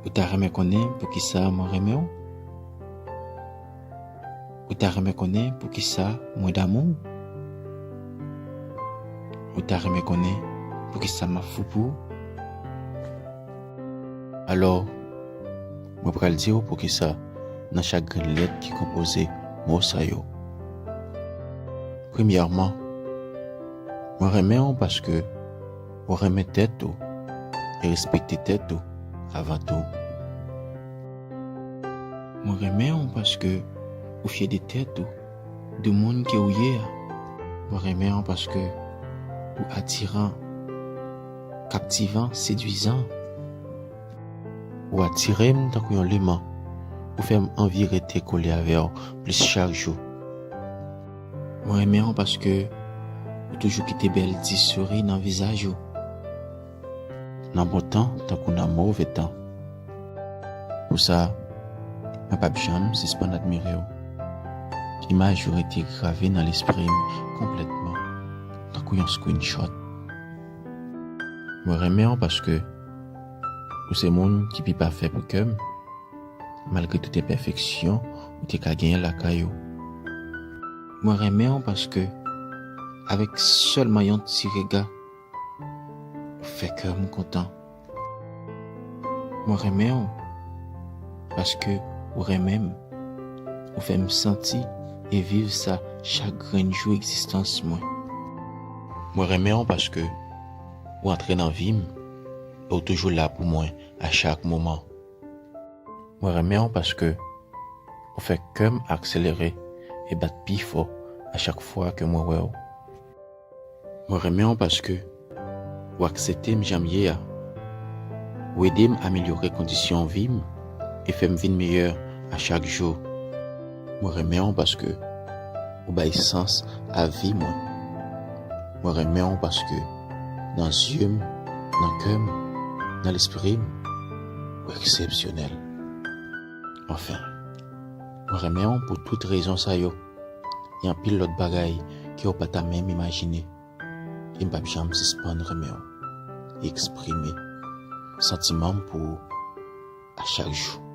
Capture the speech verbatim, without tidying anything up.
Ou ta renmen konnen poukisa mwen renmen w? Ou ta renmen konnen poukisa mwen damou w? Ou ta renmen konnen poukisa m ap fou pou ou? Alò, mwen pral di w poukisa nan chak grenn lèt ki konpoze mo sa yo. Premyèman, mwen renmen w paske ou renmen tèt ou e respekte tèt ou avan tou. Mwen renmen w paske ou fyè de tèt ou, de moun ke ou ye a. Mwen renmen w paske ou atiran, kaptivan, sedwizan. Ou atire m tankou yon leman. Ou fè m anvi rete kole avè w plis chak jou. Mwen renmen w paske ou toujou kite bèl ti souri nan vizaj ou. Nan bon tan tankou nan move tan. Pou sa, mwen p ap janm sispann admire w. Imaj ou rete grave nan lespri m konplètman, tankou yon screenshot. Mwen renmen w paske ou se moun ki pi pafè pou kè m, malgre tout enpèfeksyon ou te ka genyen lakay ou. Mwen renmen w paske, avèk sèlman yon ti rega, ou fè kè m kontan. Mwen renmen w paske ou renmen m. Ou fè m santi e viv sa chak grenn jou egzistans mwen. Mwen renmen w paske ou antre nan vi m e ou toujou la pou mwen a chak moman. Mwen renmen w paske ou fè kè m akselere e bat pi fò a chak fwa ke mwen wè w. Mwen renmen w paske ou aksepte m jan m ye a. Ou ede m amelyore kondisyon vi m e fè m vin meyè a chak jou. Mwen renmen w paske ou bay sans a vi mwen. Mwen renmen w paske nan zye m, nan kè m, nan lespri m, ou eksepsyonèl. Anfen, mwen renmen w pou tout rezon sa yo e anpil lòt bagay ke w pa ta menm imajine. E m p ap janm sispann renmen w e eksprime santiman m pou ou a chak jou.